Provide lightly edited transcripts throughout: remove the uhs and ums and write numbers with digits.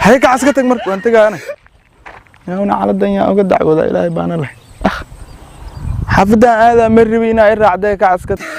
Hay, kacas ka tag marka waan tegaana. Yaawna caladan yaa uga dacwooda, Ilaahay baana leh. Ah, xaafadan aadaa ma rabi inaa i raacdee, kacas ka tag.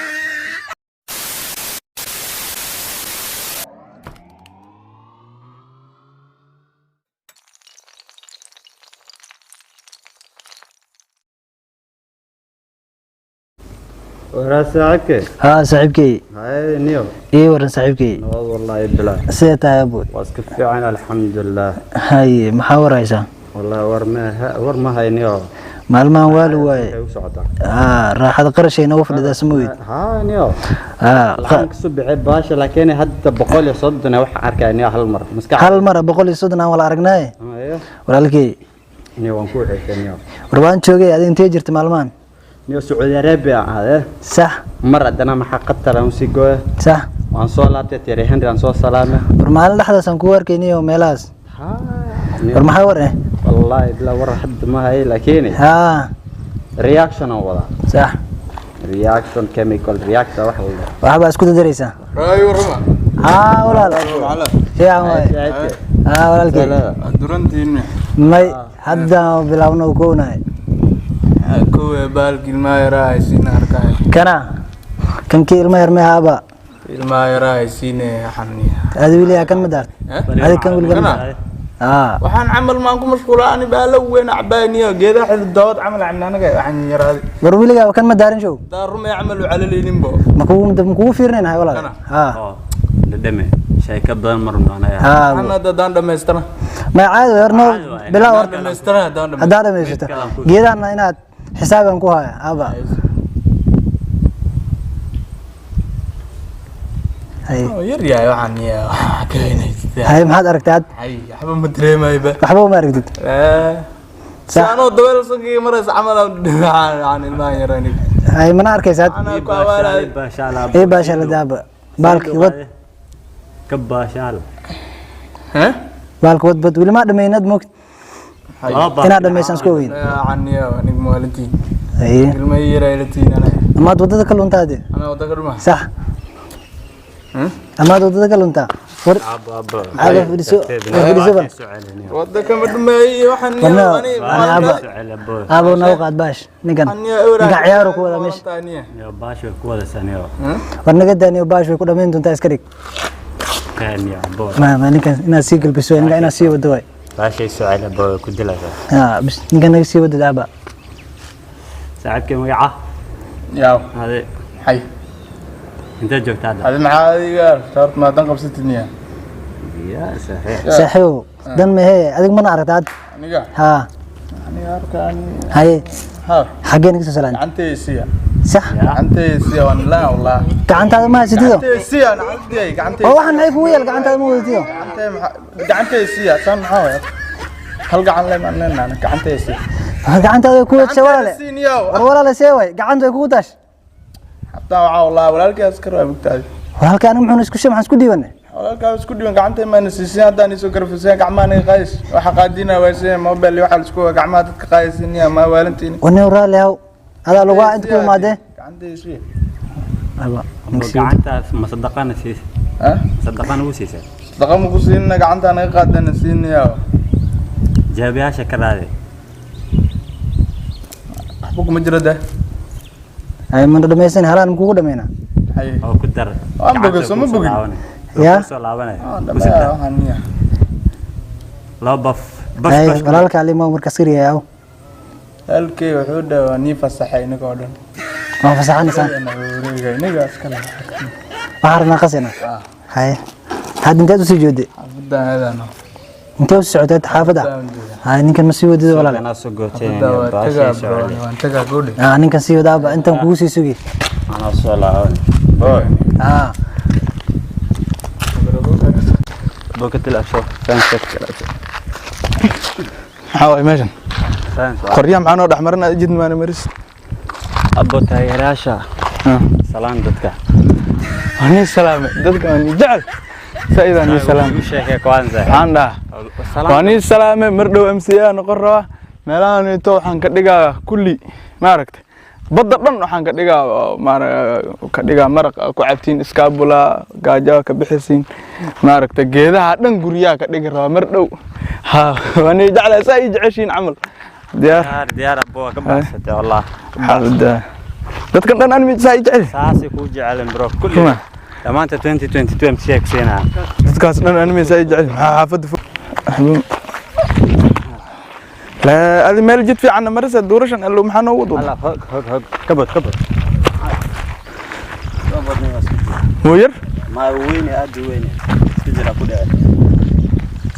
Waraa saaxiibkay. Haa saaxiibkey. Hay niyo. Ii waran saaxiibkey. Nabad wallahi bilaa. Sidee tahay abu? Waa iska fiican, alxamdulilah. Haye, maxaa waraysaa? Wallahi war ma war ma hayniyo. Maalmahan waa la waaye. Waxay u socotaa. Haa, raaxada qarashay noogu fadhidaa samoyd. Haa niyo. Haa. Lacag kasoo bixi baasha, laakiin hadda 130 waxaan arkaya niyo hal mar maskax. Hal mara 130 aan wala aragnaaye. Haye. Walaalkey. Niyo, waan ku xishay niyo. War waan joogay, adiga intee jirta maalmahan? Niyo, Sacuudi Arabia ahade. Sax. Mar haddana maxaa Qatar aan usii gooya. Sax. Waan soo laabtay, Thierry Henry aan soo salaamay. War maalin dhexdaas aan kugu arkayniyo meelahaas. Haa. War maxaa war eh? Wallahi bilaa war hadda ma hay, laakiin haa, reaction aan wadaa. Sax. Reaction, chemical reactor wax la dhaho. Waxbaa isku dadaraysaa. Raay warrama. Haa walaal, fiican waaye. Haa walaalkey. Durantiinna. May, hadda bilaabno oo kownahay. Kowe baalki ilmaha yaraa haysiina arkaya. Kana kankii ilma yar mehaaba. Ilmaha yaraa haysiine xaniya. Adi weligaa kan ma daart? Adi kan weligaa ma Kana? daart? Haa. Waxaan camal maan ku mashquula ani baalo weyn cabaaniyo geedaha xidid dood camal cabna anaga waxaan yaraadi. War weligaa kan ma daarin show? Daa rumay camal u calalayninbo. Ma kugu ma kugu fiirinaynahay walaal. Kana? Haa. Oo dhadhame sheeko badan mar noqonaya. Haa. Waxaan hadda haddaan dhamaystana. Ma caadi war noo Caadi waay. bilaa Haddaan horta. dhamaystana, haddaan dhamaystana. Haddaa dhamaysato geedahana inaad xisaaban ku haya aba. Hay. Oo, yar yahay waxaan ya waxaa ka weynaysta. Hay, maxaad aragtay had? Hay, waxba ma dareemayba. Waxba uma aragtid. Eh, si Sax. anoo dabeel sankiga maraysa camal aan waxaan ilmahan yarani. Hay, mana arkaysa had? Anaa ku awaalay. Baashaal. Ee baasha la daaba baalki wad. Ka baashaal. Eh. Baalki wad bad, weli maa dhamaynad moogт inaad dhamaysaan isku ogeyn. Waxaan ya nig maalintiin. Haye. Ilma yaraa ilatiin anaa. Amaad waddada ka luntaa dee? Anaa wadda ka dhuma. Sax. Amaad waddada ka luntaa war. Caaga fadhiso, war fadhiso bal. Wadda kama dhumeeyey waxaan. Warna ani ani aba abo naga qaad baash ninkan, ninkan ciyaaru ku wada meesha. Baasha ku wada saniyo. War naga daaniyo, baash way ku dhamayn doontaa, iska dhig. Kaaniyo boor. Ma ninkan inaad sii galbiso waay, ninkan inaad sii wado waay. Baashay soo celi boor ku dilaysaa. Haa bis, ninkan naga sii wado aba. Saaxiibkay magaca? Yaaw. Hade. Hay. Intee joogtaa hadda? Adi maxaa adiga horta maadan qabsatid niya? Ya saxiix. Saaxiibow, dan mehe adig mana aragta had? Aniga? Haa. Aniga arkaan. Haye. Ha. Xaggee naga soo salaan? Gacantaysiya. Sax. Gacantaysiya waan laa wallah. Gacantaada ma haysatido. Gacantaysiya, gacantay gacantay. Oo waxaan maxay kugu yaal? Gacantaada ma wadatido. Gacantay maxaa gacantaysiya saan maxaa waay? Hal gacan le maan leenahay, gacantaysiya. Gacantaada way ku wadshay walaale. Gacantaysiiniyow. War walaale, see waay, gacantu way kugu taash. Hataa waxaa wallah walaalkay askar waa mugtahay. Walaalka aniga muxuuna isku shay, maxaan isku dhiibanay? Walaalkaa isku dhiban gacantay maana siisin haddaan isoo garafiseen gacmaha naga qaadis waxa qaadina waaseen mobile waxa la isku gacmaha dadka qaadisiniya ma waalantiin. Wanee raalli haw, adaa lagu inta ku imaadee. Gacantaysiya. Aba ninka sii wado. Gacantaas ma sadaqana siisay? Ah. Sadaqana ugu siisay? Sadaqa ma ku siinna, gacantaa naga qaadana siinayaa. Jaabiyaasha ka raadi. Waxba kuma jiro de. Ay mana dhamaysan, halaan kugu dhamaynaa. Hay. Oo ku dar. Waan bogay, soo ma bogin? Ya? Soo laabanay. Waan dhammayaa waxaan niya. Laba baf baf. Ay Baf. Walaalka alimo marka askariga yaw. Walaalkay wuxuu dhahay waa nii fasaxay inaga oo dhan. Waa fasaxanaysaa. Wareega inaga iskale. Waxaan rabnaa qasina. Haye, hadda inteed usii joodde? Xaafadaan aadaano. Intee usii socotay xaafadda? Haye, ninkan ma sii wadid walaale. Anaa soo gooteen. Xaafadda waa baashay tagaa soo bro. celi. Waan tagaa gudhi. Ah, ninkan sii wadaaba intaan kugu sii sugi. Anaa soo laabanay boy. Ah. Bokatil asho fans. Maxaa waay meeshan? Fans. Qoryaha maxaa noo dhex marin aad jid maana maris. Abo taageerayaasha salaan dadka. Waan nii salaamay dadka, waan nii jecel saidaan nii salaamay. Igu sheekee kwanza. Maxaan dhahaa? Waan nii salaamay, mar dhow MCA noqon rabaa meelahan ito waxaan ka dhigaa kulli maaragtay. Badda dhan waxaan ka dhigaa ka dhigaa maraq aa ku cabtiin, iskaabula gaajo ka bixisiin. Maaragta, geedaha dhan guryaha ka dhigi rabaa mar dhow. Ha, waan ii jeclahay, saa ii jeceshiin camal. Diyaar. Diyaar, diyaar abbo, waa ka baxsatay wallah. Xaafadda dadkan dhan anmi saa ii jecel. Saasay kuu jecelen bro kulli. Kuma? Dhammaanta 2022 MC ku siinaa. Dadkaas dhan anmi saa ii jecel. Maxaa xaafadda fog? Laa, adi meel jid fiicanna marisa duurashan allo maxaa noogu duuba? Allah, hog hog hog, kabod kabod. Mooyar. Ma weyne, aad u weyne, iska jira ku dhacay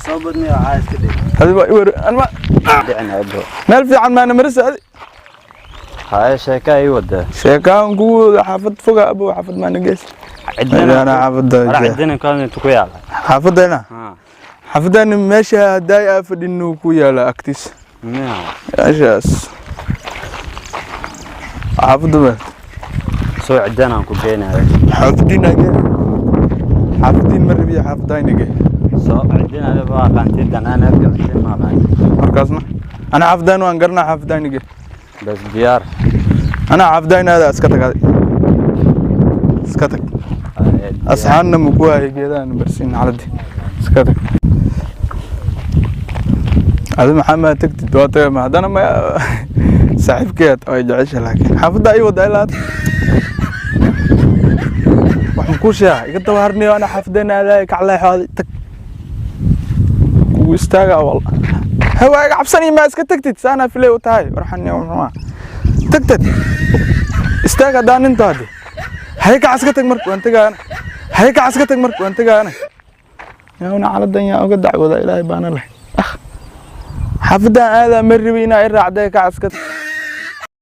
soo badniyo, waxaa iska dhig. Adi waa iwer anma. Dhicin abbo. Meel fiican maana marisa adi. Haye, sheeka ay wada. Sheekaan kugu wada xaafad foga abo, xaafad maana gees. Cidina. Ana xaafadda. Wara cidina kan intu ku yaala. Xaafaddeena. Ha. Xaafaddeena meesha haddaay aa fadhinu ku yaala agtiis. Miya? Meeshaas xaafadda ma. Soo cidina aan ku geenayo. Xaafadiin age, xaafadiin ma rabiya, xaafadayna ge. Soo cidina ada baa qaantay danaan abga cidina ma qaan. Markaasna ana xaafadaan waan garanaa, xaafadayna ge. Bas diyaar. Ana xaafadayna adaa iska tagaday, iska tag. Asxaanna maku waayay, geedahan barsiin xaladii, iska tag. Adi maxaa maa tagtid? Waa taga ma haddana ma saaxiibkeed ay jecesha, laakiin xaafadda ay wada ilaa hadda. Waxaan kuu sheegaa, iga daba harniyo, ana xaafaddeena aadaaya, kacleexoodi tag kugu istaaga wal hawa iga cabsani. Maa iska tagtid? Saanaa filay u tahay warxan muxuu ah, tagtad istaag haddaan ninta hadde. Hay, kac, iska tag marka waan tegaana. Hay, kac, iska tag marka waan tegaana. Yaawna caladan yaa uga dacwooda? Ilaahay baana leh. Ah, xaafaddan aadaa ma rabi inaa i raacday, kac, iska